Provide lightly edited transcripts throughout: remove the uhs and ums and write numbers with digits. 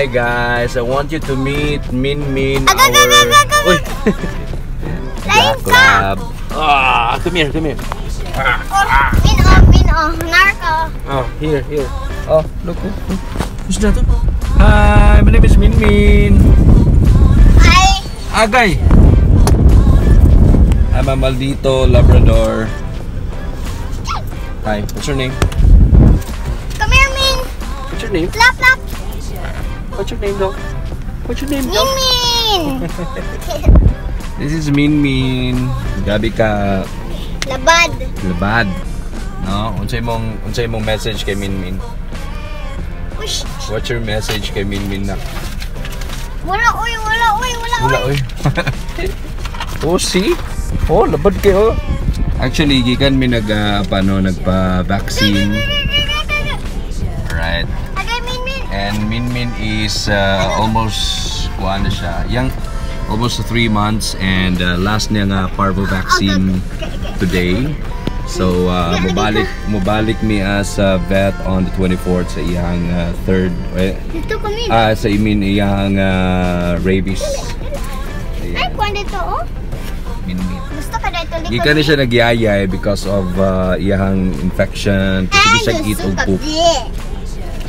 Hi guys, I want you to meet Min Min, Aga, our aga, aga, aga, aga. Uy! Lain Black ka. Lab. Ah, come here, come here. Oh, Min oh, Min oh, narko. Oh, here, here. Oh, look, look, look. Who's that? Hi, my name is Min Min. Hi. Agay! I'm a Maldito Labrador. Hi, what's your name? Come here, Min. What's your name? Flap, flap. What's your name, dog? What's your name, Min dog? Min. This is Min Min. Grabe ka Labad. Labad. No? Unsay imong message kay Min Min? Ush. What's your message kay Min Min na? Wala, uy, wala, uy, wala, Wala uy. Oy. Oh, see? Oh, labad kayo. Actually, gikan mi nag paano, nagpa-vaccine. Right. Agay, Min Min. And Min Min is almost kuan na siya. Yang almost 3 months and last niya nga parvo vaccine today. So mobalik mi as vet on the 24th sa iyang third eh, Dito kami. Ah, sa imin iyang rabies. Ay, Ayan, kuan dito, oh. Min Min. Gusto ka dito likod. Gikan ni siya nagyayay because of iyang infection kasi Ay, siya eat gusto og ka, poop. Bleh.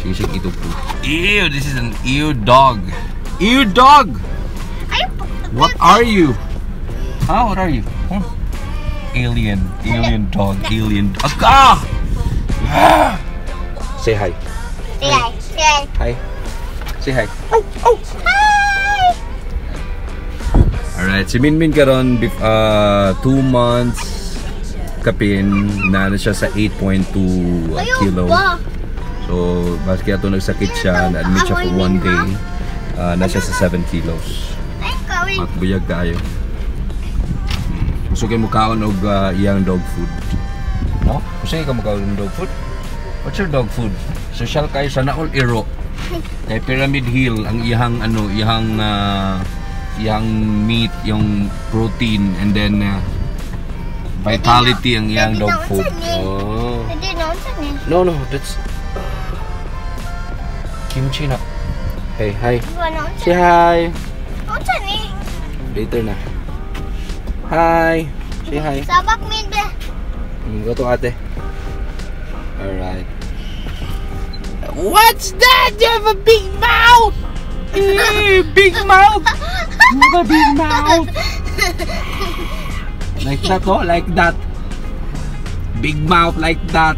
Sige siya eat og poop. Ew, this is an ew dog. Ew dog. Ay, What are you? Huh? What are you? Huh? Alien. Alien dog. Alien dog. Ah! Ah! Say hi. Say hi. Say hi. Hi. Say hi. Oh, hi. Alright, si Minmin karon 2 months kapin na na siya sa 8.2 Ayaw kilo. Ba? So, maski ato nagsakit siya, na-admit siya for one day, na siya sa 7 kilos. Ay, kawin. Matbuyag kaayo. Gusto kay mukaon og iyang dog food. No? Gusto kay mukaon og dog food? What's your dog food? Social kayo, sana all iro. Kay Pyramid Hill ang iyang ano, iyang meat, yung protein and then vitality ang iyang Pwede dog na food. unsa ni? Oh. Hindi na, unsa ni? No, that's kimchi na. Hey, hi. Wala, unsa Say hi. Unsa ni? Later na. Hi. Say hi. Sabak min be. Go to ate. Alright. What's that? You have a big mouth! Eh, big mouth! You have a big mouth! Like that, oh, like that. Big mouth like that.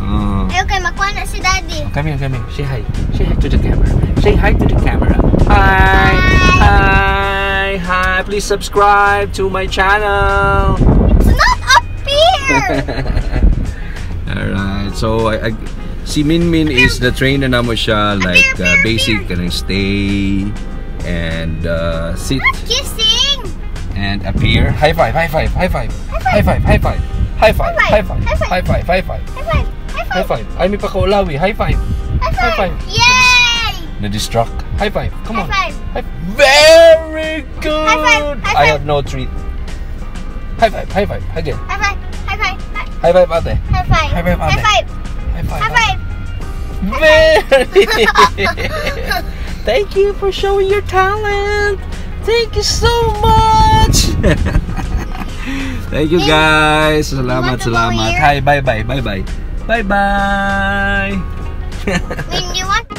Oh. Ayaw kay makuha na si Daddy. Come here, come here. Say hi. Say hi to the camera. Say hi to the camera. Hi. Hi. Hi. Please subscribe to my channel. It's not up here. Alright. So, si Min Min is the train na namo siya like Appear, appear, basic kanang stay and sit Not kissing. And appear. High five, high five, high five. High five, high five. High five, high five, high five, high five, High five. High high five. Five. Ay, may pakaulawi. High five. High High five. five. Yay! Na-distract. High five. Come on. High five. High. Very good. High five, high I five. Have no treat. High five, high five. Again. High five. High five. High five, ate. High five. High five, High ate. Five. High five. High five. Very. Thank you for showing your talent. Thank you so much. Thank you guys. Salamat, Want to go salamat. here? Hi, bye bye, bye bye. Bye bye. When you want